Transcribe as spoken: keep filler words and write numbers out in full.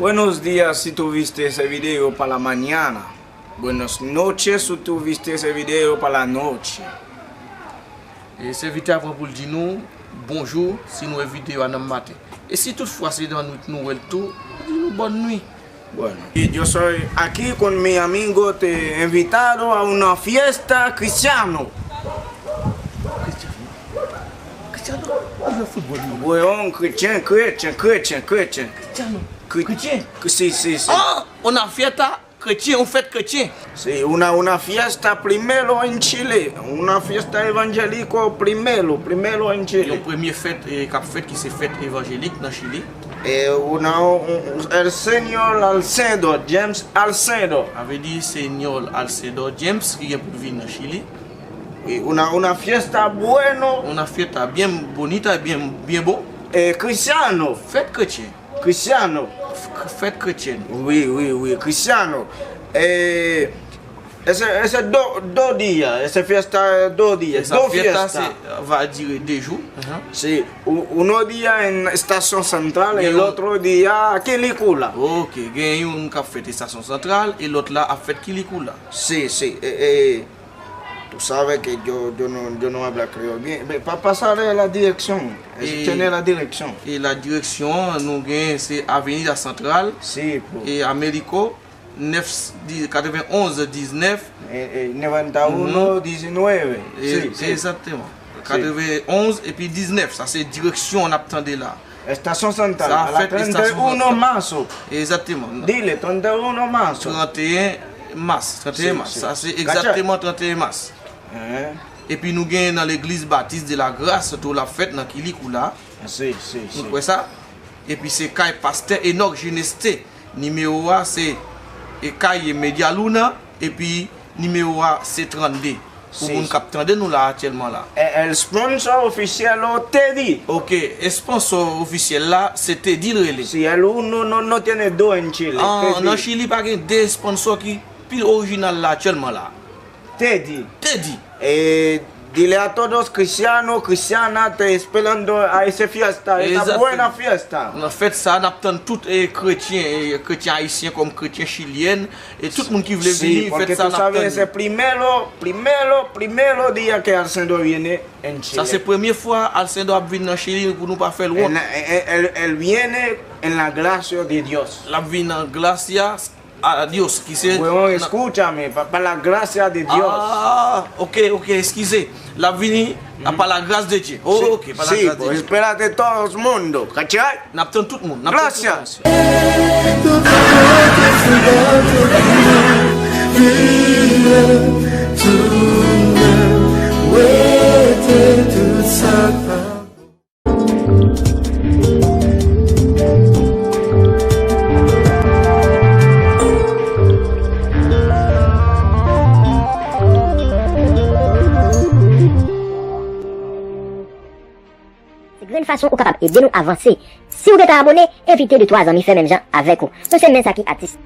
Buenos días si tuviste ese video pa la mañana. Buenas noches si tuviste ese video pa la noche. E sèvitè a pran pou l di nou bonjou si nou wè videyo a nan maten. E si toutfwa se nan nwit nou wè l tou, di nou bòn nwi. Bueno, y yo soy aquí con mi amigo, te he invitado a una fiesta cristiano. Cristiano? Cristiano? Ou jwe foutbòl, wi. Weón, kretyen, kretyen, kretyen, kretyen. Cristiano? Kre- Kretyen? Si, si, si. Ah, una fiesta kretyen, yon fèt kretyen. Si, una, una fiesta primero en Chile, una fiesta evangélico primero, primero en Chile. Yon premye fèt, eh, k ap fèt, ki se fèt evanjelik nan Chili. Eh, una, un, un, el señor Alcedo, James Alcedo. Sa vle di Señor Alcedo James ki gen pou l vin nan Chili. Y una, una fiesta bueno. Una fiesta bien bonita, bien, bien bon. Eh, cristiano. Fèt kretyen. Cristiano. F- Fèt kretyen. Wi, wi, wi, cristiano. Eh, ese, ese do, do dia, ese fiesta do dia, esa do fiesta fiesta. Se, va dire de jou. Si, u- uno dia en Estación Central, el otro dia Quilicura. Ok, gen youn k ap fèt Estasyon Santral e lòt la ap fèt Quilicura. Si, si, eh, eh, tú sabes que yo, yo no, yo no habla criollo bien. Ve, pa, pasaré la dirección. Eh, tiene la dirección. E la direksyon nou gen se Avenida Central, si, e Américo, nèf, di- katrevenn onz diznèf. Eh, eh, noventa y uno diecinueve. E- si, si. Egzakteman. Si. Katrevenn onz epi diznèf. Sa se direksyon n ap tande la. Estación Central, a la treinta y uno marzo. Egzakteman. Dile, treinta y uno marzo. Trente et un mars, trente et un mars. Si, si. Sa se egzakteman trente et un mars. Epi nou gen nan legliz Batis de la Gras tou l ap fèt nan Quilicura. Si, si, si. Nou kwè sa. Epi se kay pastè Enoch Geneste. Nimewo a se, e, kay Media Luna. Epi nimewo a se trannde. Pou moun k ap tande nou la aktyèlman la. E, el sponsor oficial o Teddy. Ok, e sponsor ofisyèl la se Teddy l rele. Si, el uno no, no tiene dos en Chile. An, nan Chili pa gen de sponsor ki pi orijinal la aktyèlman la. Teddy. Teddy. Eh, dile a todos cristianos, cristianas, te esperando a ese fiesta, esa buena fiesta. Nan fèt sa, n ap tann tout, eh, kretyen, eh, kretyen ayisyen kòm kretyen chilyen, e tout moun ki vle vini, fèt sa n ap tann yo. Primero, primero, primero día que Alcendo viene en Chile. Sa se premye fwa Alcendo ap vin nan Chili pou nou pa fè l wont. El, el, el, el viene en la gracia de Dios. L ap vin nan gracia a Dios, ki se... Weón, escúchame, pa, pa la gracia de Dios. Ah, ok, ok, eskize. L ap vini, pa la grâce de Dieu. Oh, ok, pa la grâce de Dieu. Espérate todo el mundo, ¿cachai? N ap tann tout moun. N ap tann tout moun. Gracias. Tout sa k te fou nan tout moun, vire, tounen, wete tout sa k pa bon. Se grenn fason ou kapab ede nou avanse. Si w gentan abone, envite de twa zanmi fè menm jan avèk ou. Nou se Mensaki Atis.